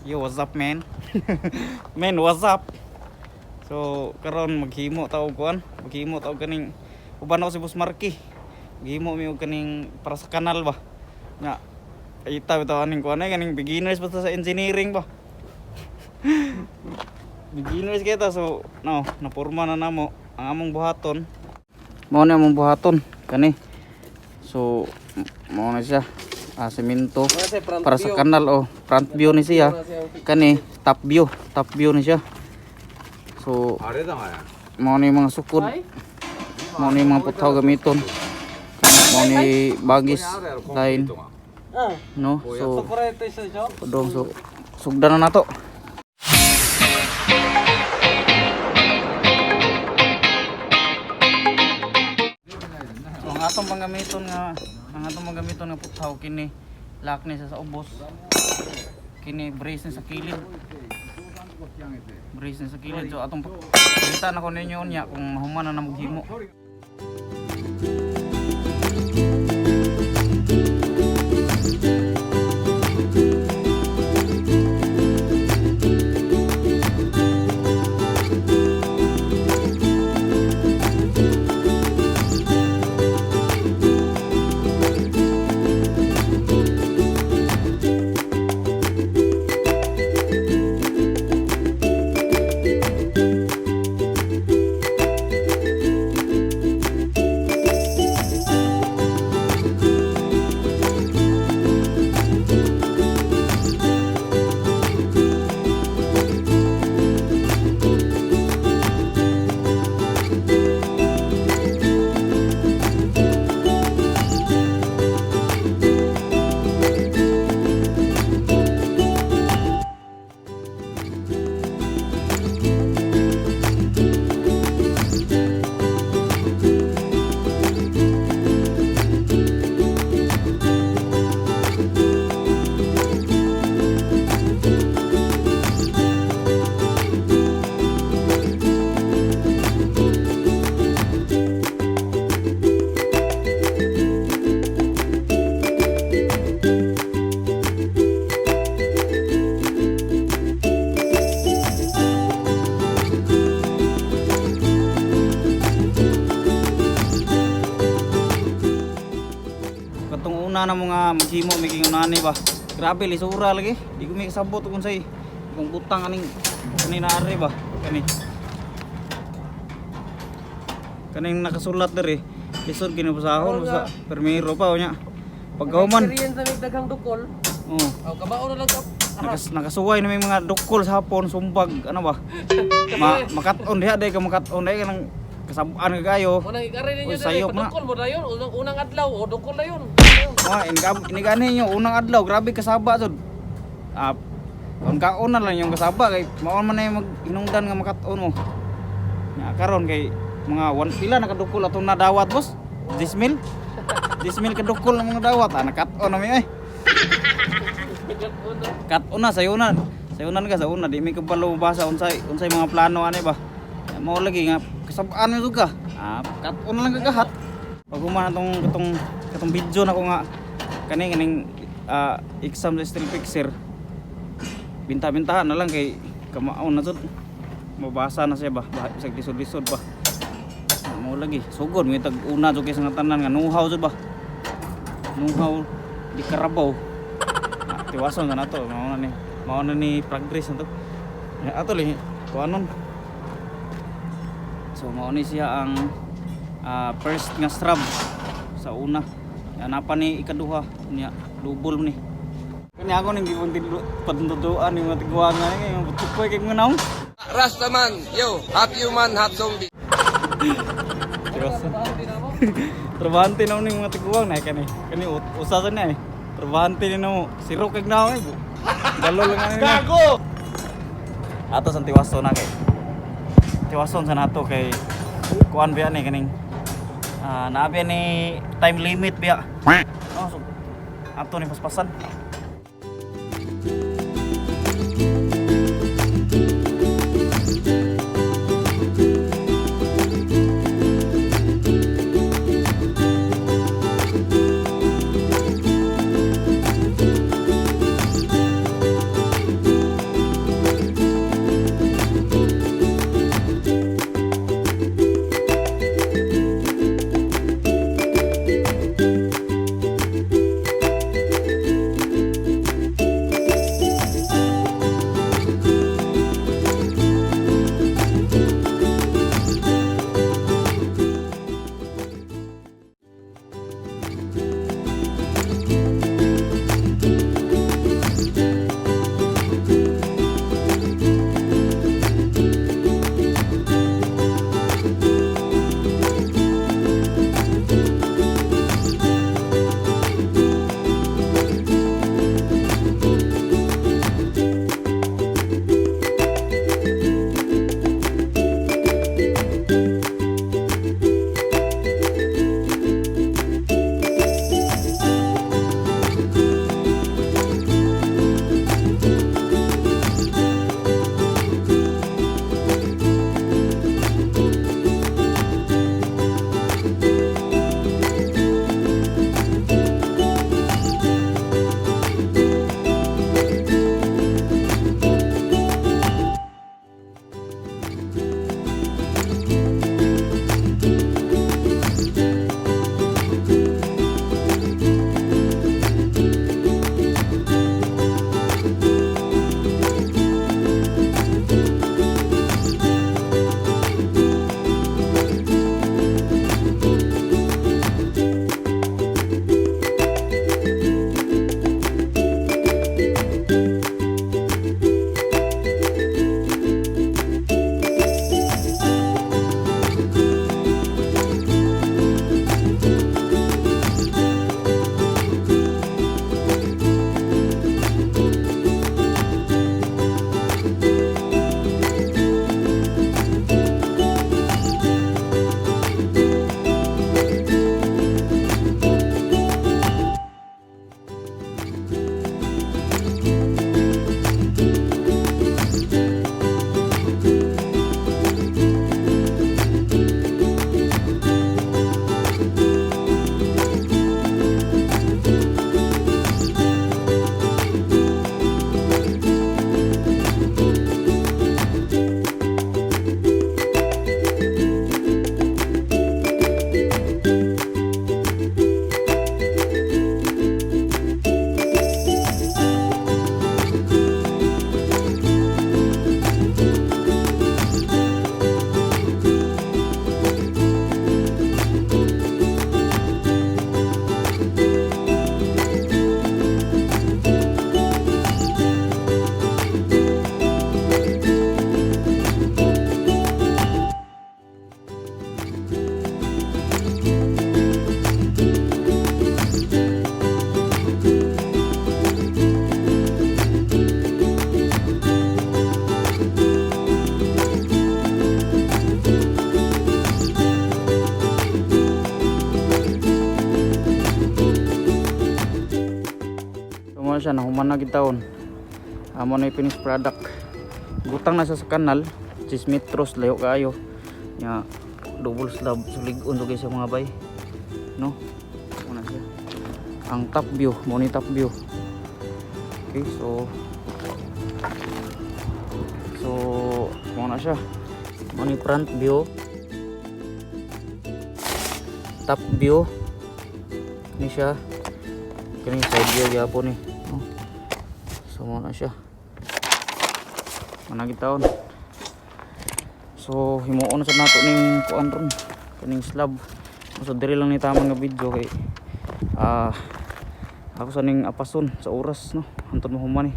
Yo, what's up, man? Man, what's up? So, karon maghimo ta og kuan, maghimo ta og kaning uban ako si Boss Marky. Maghimo mi og kaning para sa kanal ba. Nya, ita bitaw aning kuan ay kaning beginners basta sa engineering ba. Beginners kita, so no, napurma na namo ang among buhaton. Mao na among buhaton kani. So, mao na siya. Ah, semento para sa kanal, oh, front view ni siya. Kani top view ni siya. So, mao ni mga sukod. Mao ni mga puthaw gamiton. Mao ni bagis line, no? So, dong, so sugdan na nato. So, ang atong panggamiton nga puthaw kini, lock ni siya sa ubos. Kini brace ni sa kilid. Brace ni sa kilid. So atong kita na ko ninyo unya kung mahuman na namo himo. Katong una na mga maghimo may gingunani ba. Grabe lisura lagi. Di ko may kasabot kung say kung butang aning kani naari ba kani. Kaning nakasulat diri. Lisod kini basahon basta permiro pa unya. Pagkahuman, Experience na may daghang dukol. oh, Aw, kabao na lang ka. Nakasuway na may mga dukol sa hapon, sumbag, ano ba? Makat-on diha day ka, makat-on day ka nang kasabaan ka kayo. Unang ikari ninyo Uy, diri, sayop na. padukol mo na yun. Unang adlaw, o dukol na yun. Mga inigani nyo unang adlaw, grabe kasaba jud. Ah, kung kaon na lang yung kasaba kay mao man na yung maghinungdan nga makat-on mo. Nya karon kay mga one pila nakadukol atong nadawat, boss. 10 mil. 10 mil kadukol ang mga dawat. Ah, nakat-on na mi ay. Kat-on na sayo na. Sayo na ka sa una di mi kabalo basa unsay unsay mga plano ani ba. Mao lagi nga kasabaan mo jud ka. Ah, kat-on na lang kagahat. Pag human atong katong katong video na ko nga kani kaning exam sa steel fixer. Binta-bintahan na lang kay kamaon na jud. Mabasa na siya ba, bisag lisod-lisod ba. Mao lagi sugod mi tag una jud kay sa nga tanan nga know-how jud ba. Know-how di karabaw. Ah, tiwason na nato, mao na ni progress na to. Eh, ato li kuanon. So mao ni siya ang first nga strap sa una. Yan pa ni ikaduha niya, double ni. Kani ako ning gipon patuntuan yung mga tiguan nga ni yung tukoy kay mga naong. Rastaman, yo, half human, half zombie. Tiwason. Trabahante na ning mga tiguang na kani. Kani usa sa niya eh. Trabahante ni namo. Siro kag naong eh. Galo lang ani. Gago. Ato sa tiwason na kay. Tiwason sa nato kay kuan biya ni kaning naa biya ni time limit biya. Oh, so, ato ni paspasan. siya, nahuman na gid taon. Amo na yung finished product. Gutang na siya sa kanal, 6 metros layo kaayo. Nya double slab, sulig-on so siya, mga bay. No? Mao na siya. Ang top view, mo ni top view. Okay, so mao na siya. Mo ni front view. Top view ni siya. Kini side view gyapon ni. No? So mao na siya. Mao na gid taon. So himuon na sad nato ning kuan ron, kaning slab. So diri lang ni tamang nga video kay ako sa ning apason sa oras, no, hantod mahuman ni.